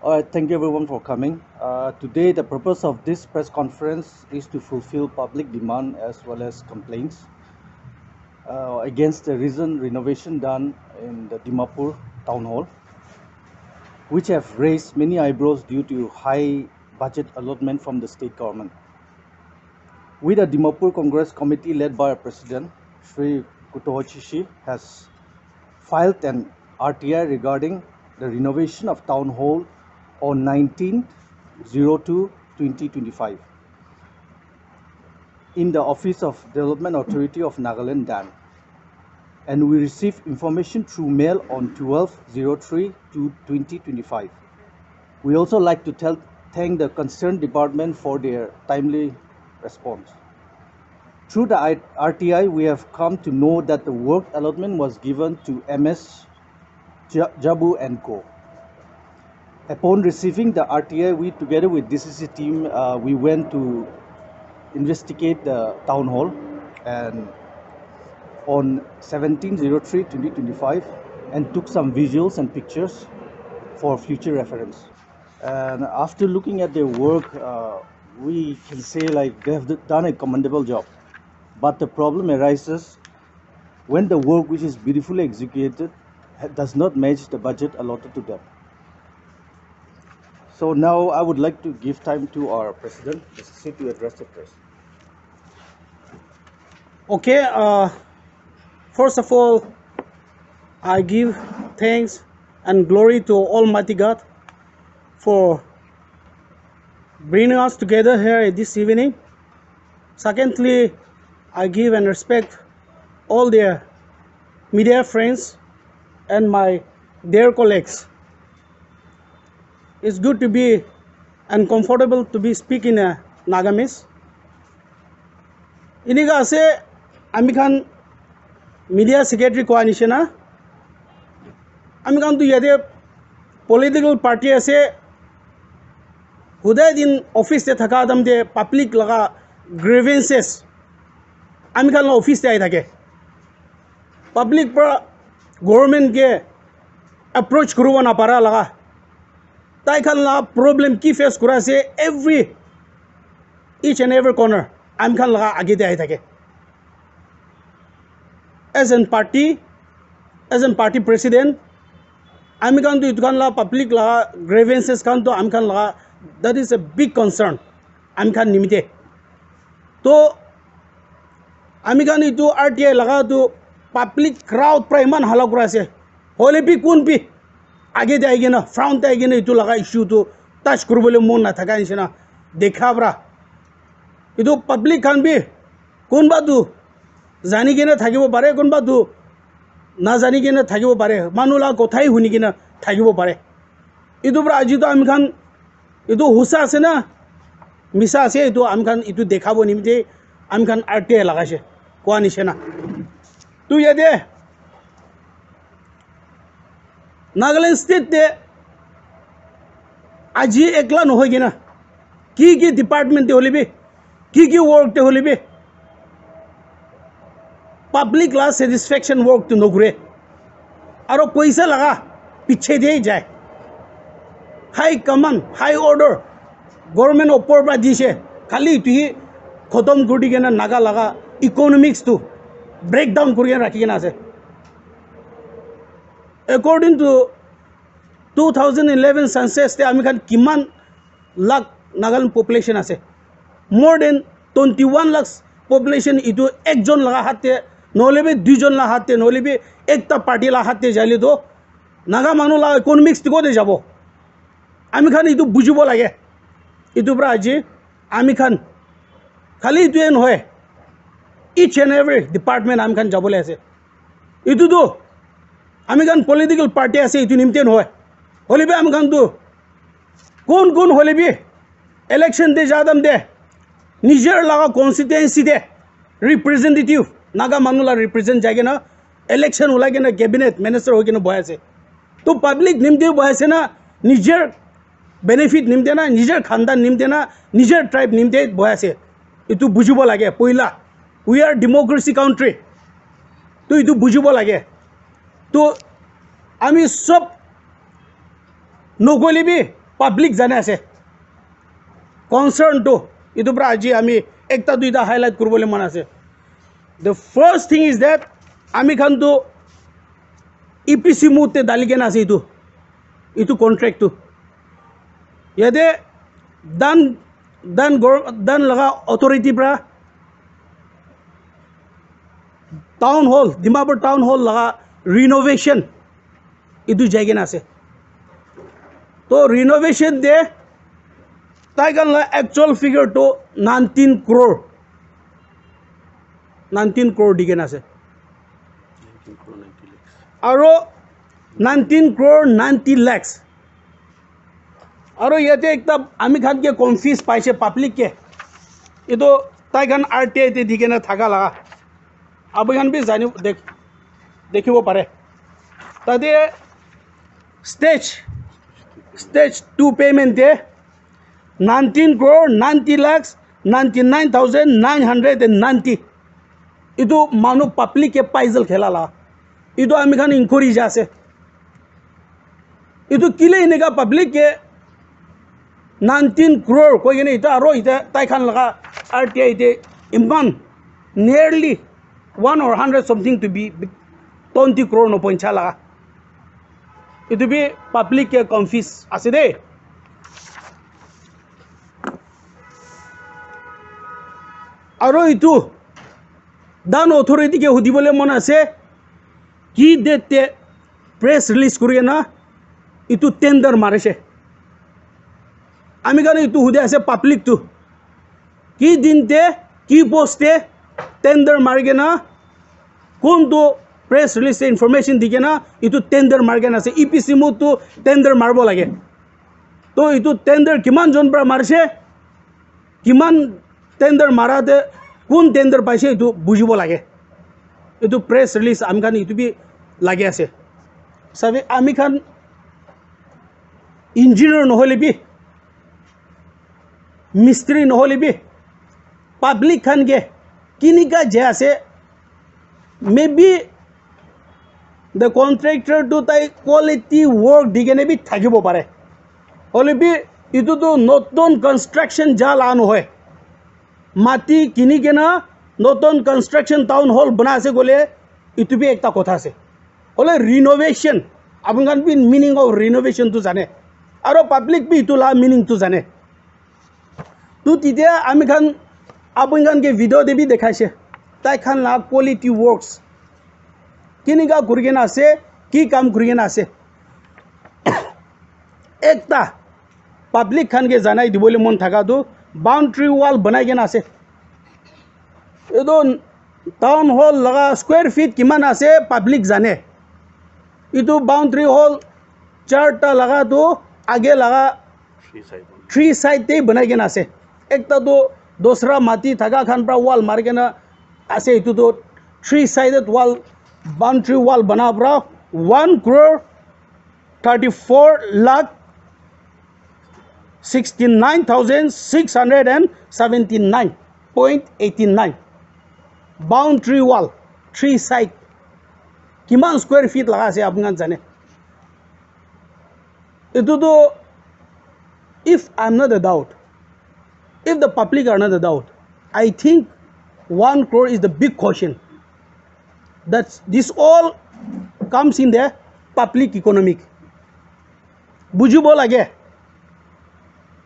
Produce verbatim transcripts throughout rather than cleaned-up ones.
All right, thank you everyone for coming. Uh, today, the purpose of this press conference is to fulfill public demand as well as complaints uh, against the recent renovation done in the Dimapur town hall, which have raised many eyebrows due to high budget allotment from the state government. We, the Dimapur Congress Committee, led by our president, Shri Kutoho Chishi, has filed an R T I regarding the renovation of town hall on nineteenth zero two twenty twenty-five in the Office of Development Authority of Nagaland, Dan, and we received information through mail on twelve zero three to twenty twenty-five. We also like to tell, thank the concerned department for their timely response. Through the I- R T I, we have come to know that the work allotment was given to M S Ja- Jabu and Co. Upon receiving the R T I, we, together with D C C team, uh, we went to investigate the town hall and on seventeen zero three twenty twenty-five and took some visuals and pictures for future reference. And after looking at their work, uh, we can say, like, they have d- done a commendable job. But the problem arises when the work which is beautifully executed ha- does not match the budget allotted to them. So now I would like to give time to our president, Mister C, to address the press. Okay, uh, first of all, I give thanks and glory to Almighty God for bringing us together here this evening. Secondly, I give and respect all their media friends and my dear colleagues. It's good to be and comfortable to be speak in a Nagamese. Inika ase, ami khan media secretary koa nishina, ami khan tu yate political party ase, hudai din office te thaka adam te public laga grievances ami khan la office te ahi thake. Public pra government ke approach kuribo napara laga, tai khan la problem ki face kura ase, every, each and every corner ami khan laga age te ahi thake. As an party, as an party president, ami khan tu itu khan la public la grievances khan tu ami khan la, that is a big concern ami khan nimite. To ami khan itu R T I laga tu public crowd pra iman hala kura ase, hoile bi kun bi age te ahi kena, front te ahi kena itu laga issue tu touch kuribole mon nathaka nishina dekha pra. Itu public khan bi kunba tu jani kena thakibo pare, kunba tu najani kena thakibo pare, manu la kothai huni kena thakibo pare. Itu pra aji tu ami khan itu husa ase na misa ase, itu ami khan itu dekhabo nimite ami khan R T I lagaise koa nishina. Tu yate Nagaland state te aji ekla nohoi kena ki ki department te hoile bi, ki ki work te hoile bi, public la satisfaction work tu nokure, aro poisa laga piche te jai. High command, high order, government opor pra dise, khali itu hi khotom kuri kena Naga laga economics tu breakdown kuri kena rakhi kena ase. According to two thousand eleven census te ami khan kiman lakh Nagaland population ase, more than twenty one lakhs population itu ekjon laga hat te, nohole bi duijon laga hat te, nohole bi ekta party laga hat te jaile to Naga manu laga economics tu kote jabo? Ami khan itu bujibo lage. Itu pra aji ami khan khali itu nohoi, each and every department ami khan jabole ase. Itu tu ami khan political party ase, itu nimite nohoi. Hoile bi ami khan tu kun kun hoile bi election te jadam te nijer laga constituency te representative Naga manu la represent jai kena election ulai kena cabinet minister hoi kena bohi ase. To public nimite bohi ase na nijer benefit nimite na, nijer khandan nimite na, nijer tribe nimite bohi ase? Itu bujibo lage poila. We are democracy country. To itu bujibo lage. To ami sob nokoile bi Public jane ase. Concern tu, itu pra aji ami ekta duita highlight kuribole mon ase. The first thing is that ami khan tu E P C mode te dali kena ase itu. Itu contract tu. Yate dan, dan gor-, dan laga authority pra town hall, Dimapur town hall laga renovation itu jai kena ase. To renovation te tai khan la actual figure to nineteen crore. Nineteen crore di kena ase. Aro nineteen crore ninety lakhs. Aro yate ekta ami khan ke confuse paise public ke. Itu tai khan R T I te di kena thaka laga. Apni khan bi jani dekh-, dekhibo pare. Tate stage, stage two payment te nineteen crore ninety lakhs ninety nine thousand nine hundred and ninety. Itu manu public ke paisal khela la. Itu ami khan inquiry ja ase. Itu kile eneka public ke nineteen crore koi kena ita aro ita tai khan laga R T I te iman nearly one or hundred something to be twenty crore no poincha laga. Itu bi public ke confuse ase de. Aro itu dan authority ke hudibole mon ase ki date te press release kuri kena itu tender marise. Ami khan itu hudi ase public tu. Ki din te, ki post te tender mari kena, kun tu press release te information di kena, itu tender mari kena ase. E P C mode tu tender maribo lage. To itu tender kiman jon pra marise, kiman tender mara te, kun tender paise itu bujibo lage. Itu press release ami khan itu bi lage ase. Sabi ami khan engineer nohole bi, mistri nohole bi, public khan ke kinika jai ase, maybe the contractor tu tai quality work di kene bi thakibo pare. Hole bi itu tu notun construction ja la nohoi. Mati kini kena notun construction town hall bana ase kole itu bi ekta kotha ase. Hole renovation, apni khan bi meaning of renovation tu jane. Aro public bi itu la meaning tu jane. Tu titya ami khan apni khan ke video te bi dekhaise. Tai khan la quality works. Kinika kuri kena ase, ki kam kuri kena ase. Ekta public khan ke janai dibole mon thaka tu boundary wall banai kena ase. Etu town hall laga square feet kiman ase public jane. Etu boundary wall charta laga tu age laga three side te banai kena ase. Ekta tu dosra mati thaka khan pra wall mari kena ase. Etu tu three sided wall, boundary wall bana pra one crore thirty four lakh sixty nine thousand six hundred and seventy nine point eighty nine. Boundary wall, three side. Kiman square feet laga ase apni khan jane? Etu tu, if I'm not a doubt, if the public are not a doubt, I think one crore is the big question. That's, this all comes in the public economic. Bujibo lage.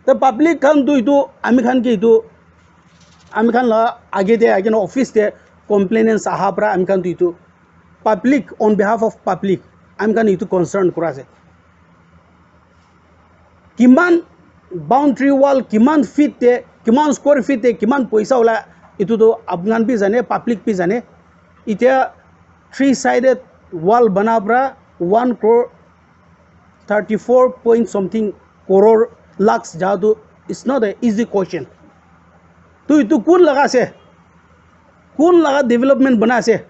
The public khan tu itu, ami khan ke itu, ami khan la age te, age na office te complainants aha pra ami khan tu itu public, on behalf of public, ami khan itu concern kura ase. Kiman boundary wall, kiman feet te, kiman square feet te, kiman poisa ola, itu tu apni khan bi jane, public bi jane. Itya three sided wall bana pra one crore thirty four point something crore lakhs ja tu, it's not a easy question. Tu itu kun laga ase? Kun laga development bana ase?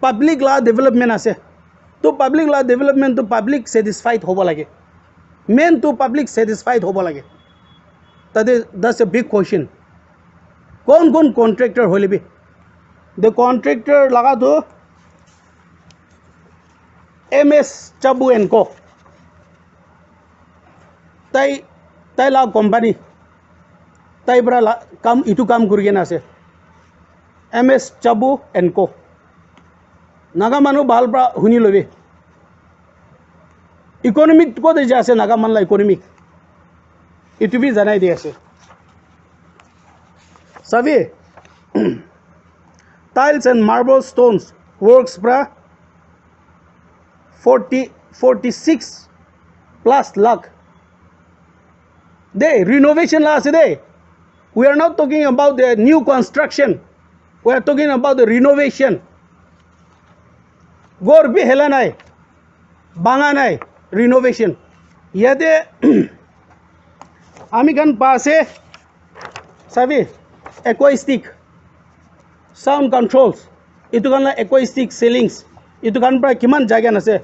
Public laga development ase? To public laga development to public satisfied hobo lage. Main to public satisfied hobo lage. Tate, that's a big question. Kon kon contractor hoile bi, the contractor laga tu M S Chabu and Co. Tai, tai la company, tai pra la kam, itu kam kuri kena ase. M S Chabu and Co. Naga manu bhal pra huni lobi. Economic kote ja ase Naga man la economic. Itu bi janai di ase. Sabi, tiles and marble stones works pra forty, forty-six plus lakh. De, renovation la ase de. We are not talking about the new construction. We are talking about the renovation. Ghor bi hela nai, banga nai, renovation. Yate ami khan pa ase, sabi, acoustic, sound controls, itu khan la acoustic ceilings, itu khan pra kiman jai kena ase,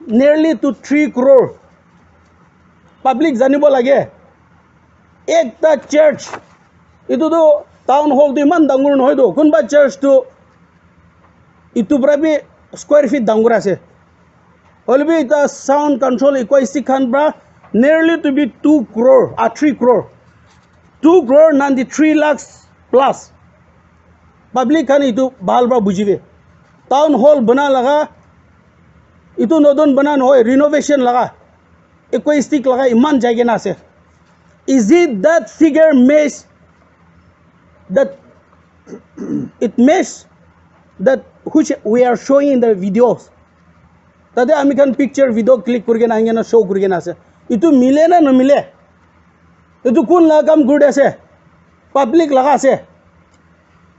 nearly to three crore. Public janibo lage, ekta church, itu tu town hall tu iman dangor nohoi tu, kunba church tu itu pra bi square feet dangor ase. Hoilebi eta sound control acoustic khan pra nearly to be two crore, ah, three crore. Two crore ninety-three lakhs plus. Public khan itu bhal pra bujibe. Town hall bana laga, itu notun bana nohoi, renovation laga, acoustic laga iman jai kena ase. Is it that figure match that it match that which we are showing in the videos? Tate ami khan picture video click kuri kena ahi kena show kuri kena ase. Itu mile na namile? Itu kun la kam kuri ase? Public laga ase?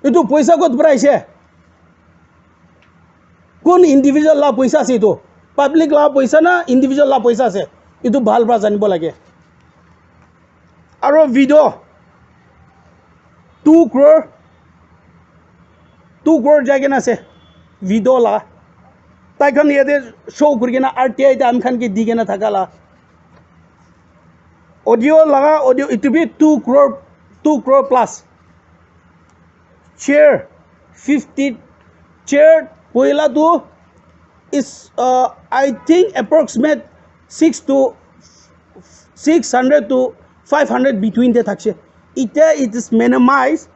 Itu poisa kot pra aise? Kun individual la poisa ase itu? Public la poisa na individual la poisa ase? Itu bhal pra janibo lage. Aro video two crore, two crore jai kena ase video la. Tai khan yate show kuri kena R T I te ami khan ke di kena thaka la. Audio laga, audio itu bi two crore, two crore plus. Chair fifty, chair poila tu is, uh, I think approximate six to six hundred to five hundred between te thakse. Ite it is minimized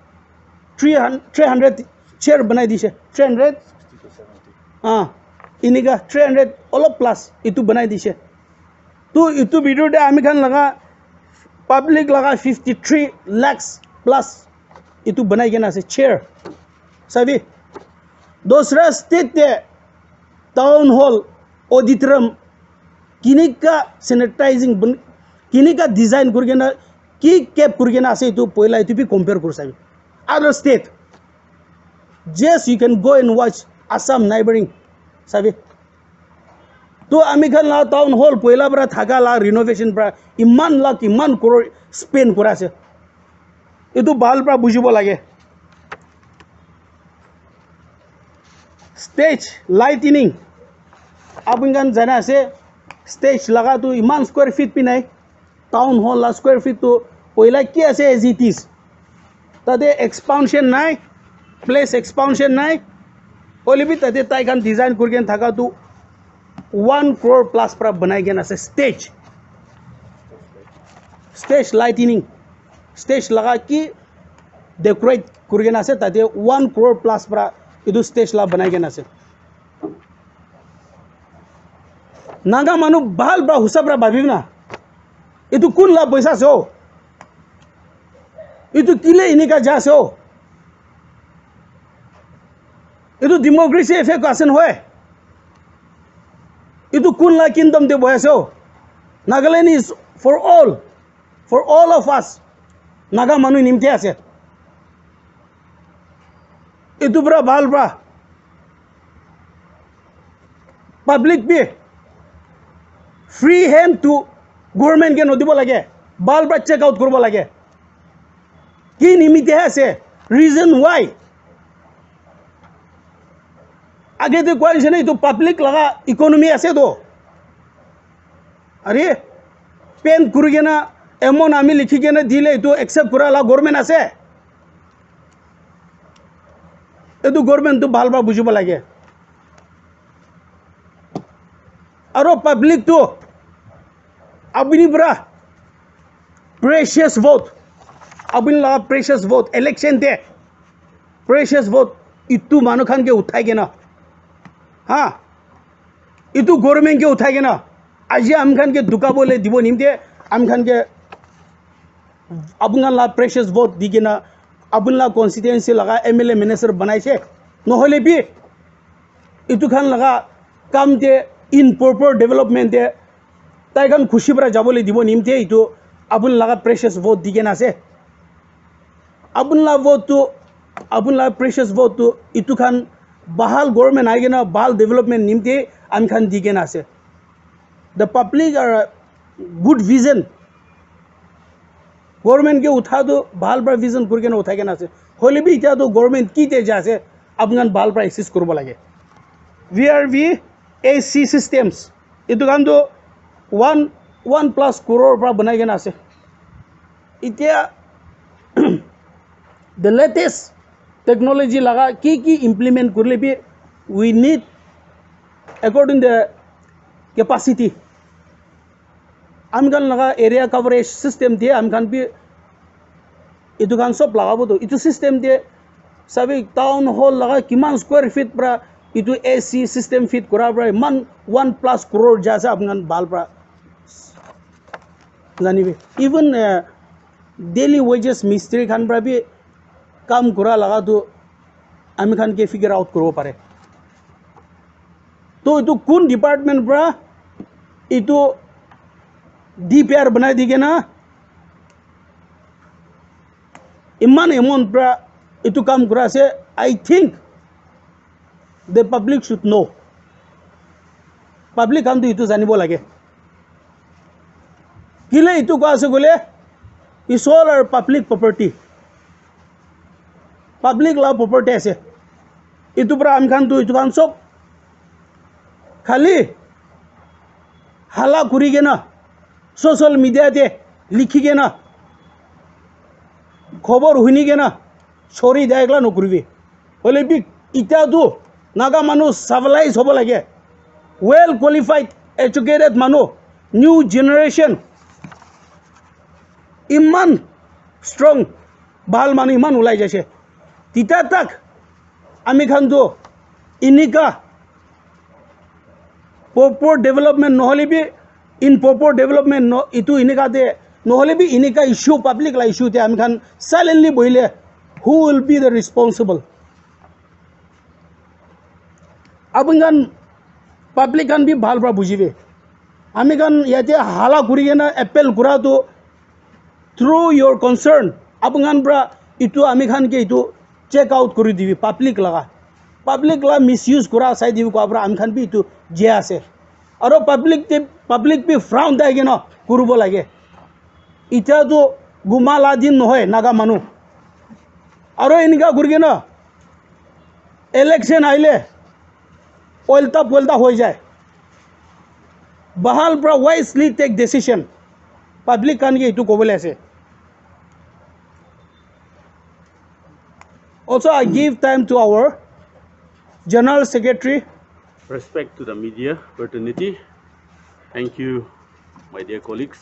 three hundred, three hundred chair banai dise. Three hundred? Ah, inika three hundred olop plus itu banai dise. Tu itu video te ami khan laga public laga fifty three lakhs plus itu banai kena ase chair. Sabi, dusra state te town hall, auditorium, kinika sanitizing bun-, kinika design kuri kena, ki cap kuri kena ase itu poila itu bi compare kuri sabi. Other state, just you can go and watch Assam neighboring, sabi. To ami khan la town hall poila pra thaka la renovation pra iman lakh, iman crore spend kura ase. Itu bhal pra bujibo lage. Stage lightening. Apun khan jana ase, stage laga tu iman square feet bi nai. Town hall la square feet tu poila ki ase as it is. Tate expansion nai, place expansion nai. Hoile bi tate tai khan design kuri kena thaka tu one crore plus pra banai kena ase stage. Stage lightening. Stage laga ki decorate kuri kena ase, tate one crore plus pra itu stage la banai kena ase. Naga manu bhal pra husa pra bhabi na. Itu kun la poisa ase ho? Itu kile inika ja ase ho? Itu democracy effect ase nohoi? Itu kun la kingdom te bohi ase ho? Nagaland is for all. For all of us, Naga manu nimite ase. Itu pra bhal pra public bi free hand to government ke nodibo lage, bhal pra check out koribo lage. Ki nimite ase? Reason why? Age te koi ase na, itu public laga economy ase to. Are, paint kuri kena, amount ami likhi kena dile itu accept kura la government ase? Itu government tu bhal pra bujibo lage. Aro public tu Apuni para precious vote, apuni laga precious vote election te, precious vote itu manu khan ke uthai kena, ha, itu government ke uthai kena aji ami khan ke duka bole dibo nimte ami khan ke apuni khan la precious vote di kena apuni la constituency laga M L A minister banaise. Nohole bi itu khan laga kam te in proper development te tai khan khushi para jabole dibo nimte itu apuni laga precious vote di kena ase. Apuni la vote tu, apuni la precious vote tu itu khan bahal government ahi kena bahal development nimte ami khan di kena ase. The public are good vision. Government ke utha tu bahal para vision kuri kena uthai kena ase. Hoile bi itya tu government ki te ja ase, apuni khan bahal para assist kuribo lage. V R V A C systems itu khan tu one one plus crore para banai kena ase. Itya the latest technology laga ki ki implement kurile bi we need according the capacity. Ami khan laga area coverage system te ami khan bi itu khan sob lagabo to itu system te sabi town hall laga kiman square feet pra itu A C system fit kura pra iman one plus crore ja ase apni khan bhal pra janibi. Even uh, daily wages mistri khan pra bi kam kura laga tu ami khan ke figure out kuribo pare. To itu kun department pra itu D P R banai di kena iman amount pra itu kam kura ase. I think the public should know. Public khan tu itu janibo lage. Kile itu koa ase koile, it's all our public property. Public la property ase. Itu pra ami khan tu itu khan sob khali hala kuri kena social media te likhi kena khobor huni kena chori dia ekla nokuribi. Hoile bi itya tu Naga manu civilized hobo lage, well qualified, educated manu, new generation iman strong, bhal manu iman ulai jaise. Tita tak ami khan tu inika proper development nohole bi, in proper development no, itu inika de nohole bi inika issue, public la issue te ami khan silently bohile, who will be the responsible? Apun khan public khan bi bhal pra bujibe. Ami khan yate hala kuri kena appeal kura tu through your concern apun khan pra itu ami khan ke itu check out kuri dibi public laga. Public la misuse kura sai dibi koa pra ami khan bi itu je ase. Aro public te, public bi frown dai kena kuribo lage. Itya tu guma la din nohoi Naga manu. Aro inika kuri kena election aile olta polta hoi jai. Bhal pra wisely take decision. Public khan ke itu kobole ase. Also, I give time to our General Secretary. Respect to the media fraternity. Thank you, my dear colleagues.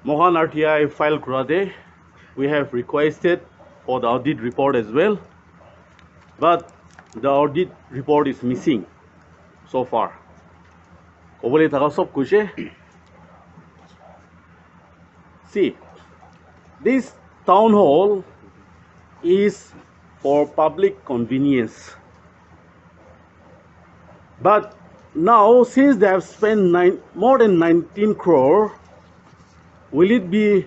Mohan R T I file kura te, we have requested for the audit report as well, but the audit report is missing so far. Kobole thaka sob koise. See, this town hall is for public convenience. But now, since they have spent nine, more than nineteen crore, will it be,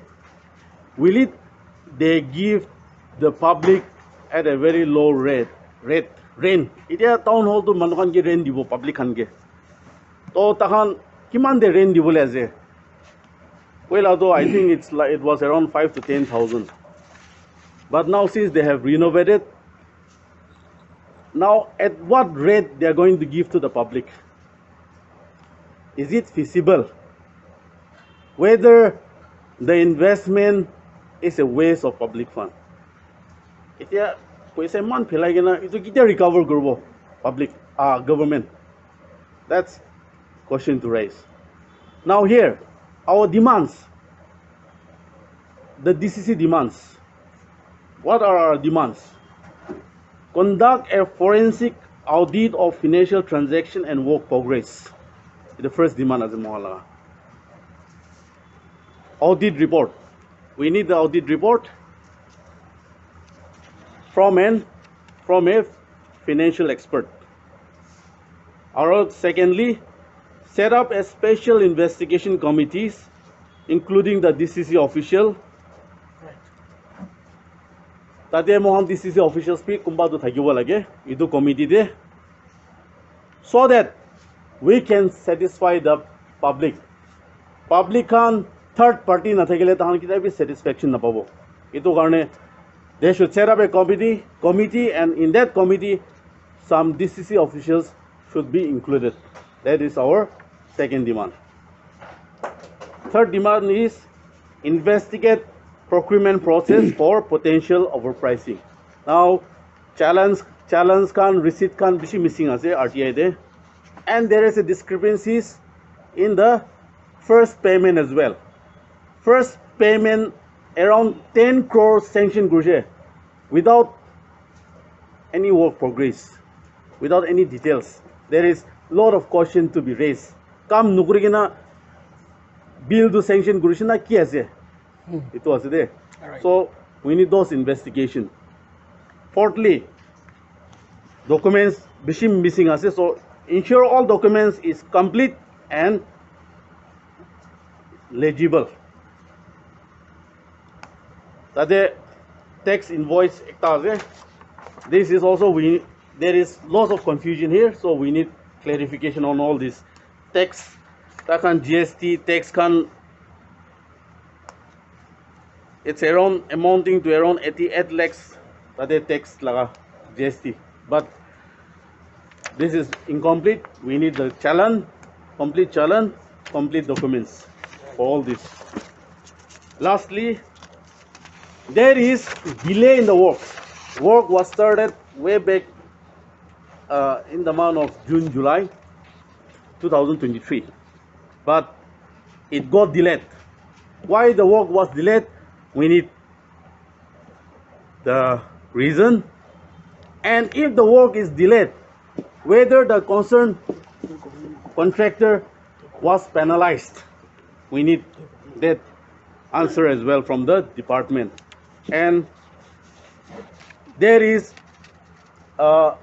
will it they give the public at a very low rate, rate, rent? Itya town hall tu manu khan ke rent dibo, public khan ke. To takhan kiman de rent dibole ase? Well, although I think it's like, it was around five to ten thousand. But now, since they have renovated, now at what rate they are going to give to the public? Is it feasible? Whether the investment is a waste of public fund. Itya poisa iman phelai kena itu ketia recover kuribo public, ah, government? That's question to raise. Now here, our demands, the D C C demands. What are our demands? Conduct a forensic audit of financial transaction and work progress. The first demand ase moikhan laga. Audit report. We need the audit report from an from a financial expert. Or secondly, set up a special investigation committees, including the D C C official. Tate mohan D C C officials bi kumba tu thakibo lage, itu committee te, so that we can satisfy the public. Public khan third party nathakile tahan kita bi satisfaction napabo. Itu karne they should set up a committee, committee, and in that committee, some D C C officials should be included. That is our second demand. Third demand is investigate procurement process for potential overpricing. Now, challenge challenge khan, receipt khan bishi missing ase R T I te, and there is a discrepancies in the first payment as well. First payment around ten crore sanction kurishe without any work progress, without any details. There is lot of question to be raised. Kam nukuri kena bill tu sanction kurishe na ki ase? Itu ase de. Alright. So we need those investigation. Fourthly, documents bishi missing ase. So ensure all documents is complete and legible. Tate tax invoice ekta ase. This is also we there is lots of confusion here, so we need clarification on all this tax. Takhan G S T tax khan, it's around amounting to around eighty-eight lakhs tate tax laga G S T. But this is incomplete. We need the challan, complete challan, complete documents for all this. Lastly, there is delay in the work. Work was started way back uh, in the month of June, July two thousand twenty-three, but it got delayed. Why the work was delayed? We need the reason. And if the work is delayed, whether the concerned contractor was penalized, we need that answer as well from the department. And there is uh,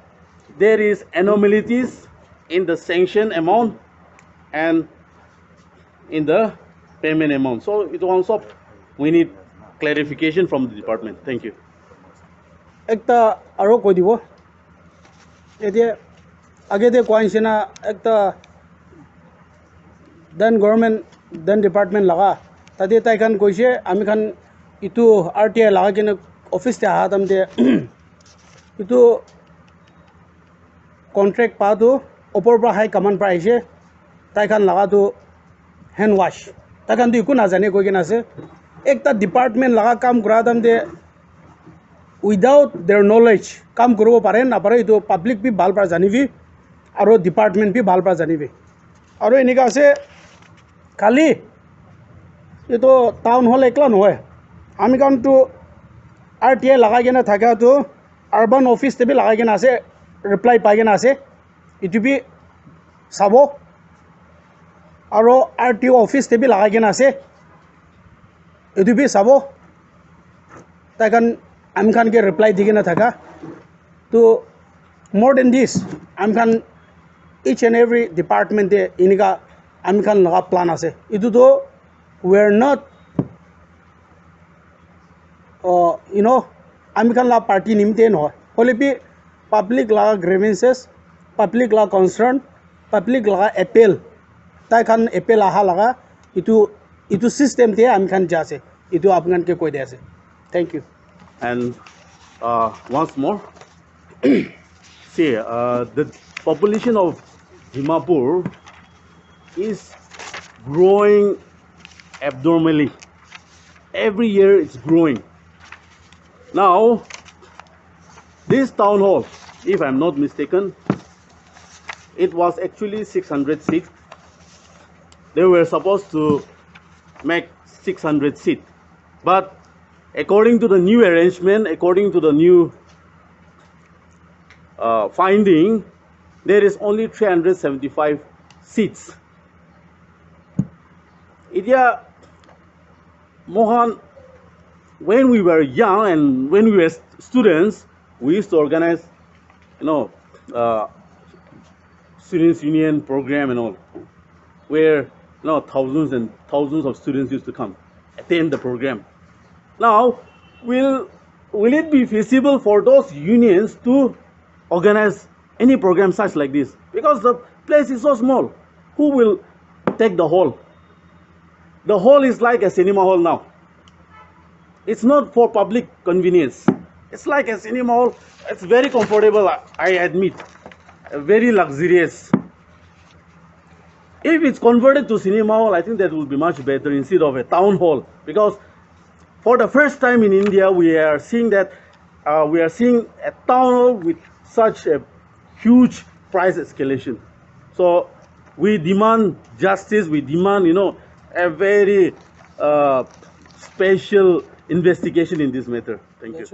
there is anomalies in the sanction amount and in the payment amount. So it also we need clarification from the department. Thank you. Ekta aro koi dibo. Ete age te koa nishina ekta then government then department laga tate tai khan koise ami khan itu R T I laga kena office te aha time te itu contract pa tu upor pra high command pra aise, tai khan laga tu hand wash, tai khan tu eku najane koi kena ase. Ekta department laga kam kura time te without their knowledge kam kuribo pare napare itu public bi bhal pra janibi aro department bi bhal pra janibi. Aro enika ase khali itu town hall ekla nohoi, ami khan tu R T I lagai kena thaka tu urban office te bi lagai kena ase, reply pai kena ase, itu bi sabo. Aro R T O office te bi lagai kena ase, itu bi sabo. Tai khan ami khan ke reply di kena thaka. To more than this, ami khan each and every department te enika ami khan laga plan ase. Itu to we are not uh, you know, ami khan la party nimite nohoi. Hoile bi public la grievances, public la concern, public la appeal, tai khan appeal aha laga itu itu system te ami khan ja ase. Itu apni khan ke koi de ase. Thank you. And uh, once more, see, uh, the population of Dimapur is growing abnormally. Every year it's growing. Now, this town hall, if I'm not mistaken, it was actually six hundred seats. They were supposed to make six hundred seat. But according to the new arrangement, according to the new uh, finding, there is only three hundred seventy-five seats. Idia Mohan, when we were young and when we were students, we used to organize, you know, uh, students union program and all, where, you know, thousands and thousands of students used to come attend the program. Now, will will it be feasible for those unions to organize any program such like this? Because the place is so small. Who will take the hall? The hall is like a cinema hall now. It's not for public convenience. It's like a cinema hall. It's very comfortable, I admit. Very luxurious. If it's converted to cinema hall, I think that would be much better instead of a town hall. Because for the first time in India, we are seeing that uh, we are seeing a town hall with such a huge price escalation. So we demand justice. We demand, you know, a very uh, special investigation in this matter. Thank you.